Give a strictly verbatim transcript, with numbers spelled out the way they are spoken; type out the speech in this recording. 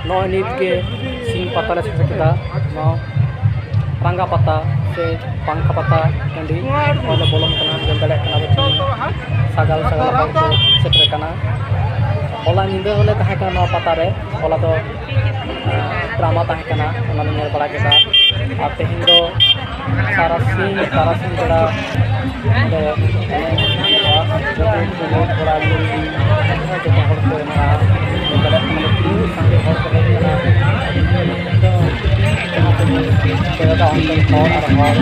ᱱᱚᱜᱼᱚᱭ ᱱᱤᱛ ᱜᱮ ᱥᱤᱧ ᱯᱟᱛᱟ ᱞᱮ ᱥᱮᱴᱮᱨ ᱠᱮᱫᱟ᱾ ᱱᱚᱣᱟ ᱨᱟᱸᱜᱟ ᱯᱟᱛᱟ ᱥᱮ ᱯᱟᱝᱠᱷᱟ ᱯᱟᱛᱟ ᱴᱟᱺᱰᱤ ᱱᱚᱜᱼᱚᱭ ᱞᱮ ᱵᱚᱞᱚᱱ ᱠᱟᱱᱟ᱾ ᱧᱮᱞ ᱫᱟᱲᱮᱭᱟᱜ ᱠᱟᱱᱟ ᱵᱚᱱ, ᱥᱟᱜᱟᱞ ᱥᱟᱜᱟᱞ ᱦᱚᱲ ᱠᱚ ᱥᱮᱴᱮᱨ ᱠᱟᱱᱟ᱾ ᱦᱚᱞᱟ ᱧᱤᱫᱟᱹ ᱦᱚᱸᱞᱮ ᱛᱟᱦᱮᱸ ᱠᱟᱱᱟ ᱱᱚᱣᱟ ᱯᱟᱛᱟ ᱨᱮ᱾ ᱦᱚᱞᱟ ᱫᱚ ᱰᱨᱟᱢᱟ ᱛᱟᱦᱮᱸ ᱠᱟᱱᱟ, ᱚᱱᱟ ᱞᱮ ᱧᱮᱞ ᱵᱟᱲᱟ ᱠᱮᱫᱟ᱾ ᱟᱨ ᱛᱮᱦᱮᱧ ᱫᱚ ᱥᱟᱨᱟᱥᱤᱧ, ᱛᱟᱨᱟᱥᱤᱧ ᱵᱮᱲᱟ ᱚᱸᱰᱮ ᱮᱱᱮᱡ ᱦᱩᱭᱩᱜᱼᱟ᱾ ᱡᱚᱛᱚ ᱠᱚᱲᱟ ᱠᱩᱲᱤ ᱡᱚᱛᱚ ᱦᱚᱲ ᱠᱚ ᱮᱱᱮᱡᱼᱟ᱾ ᱧᱮᱞ ᱫᱟᱲᱮᱭᱟᱜ ᱠᱟᱱᱟ ᱵᱚᱱ ᱛᱤᱱᱟᱹᱜ ᱥᱟᱸᱜᱮ ᱦᱚᱲ ᱠᱚ ᱦᱮᱡ ᱟᱠᱟᱱᱟ᱾ ᱡᱟᱦᱟᱸ ᱛᱮᱜᱮ ᱠᱚᱭᱚᱜᱟ ᱚᱱᱛᱮᱱ ᱦᱚᱲ ᱟᱨ ᱦᱚᱲ᱾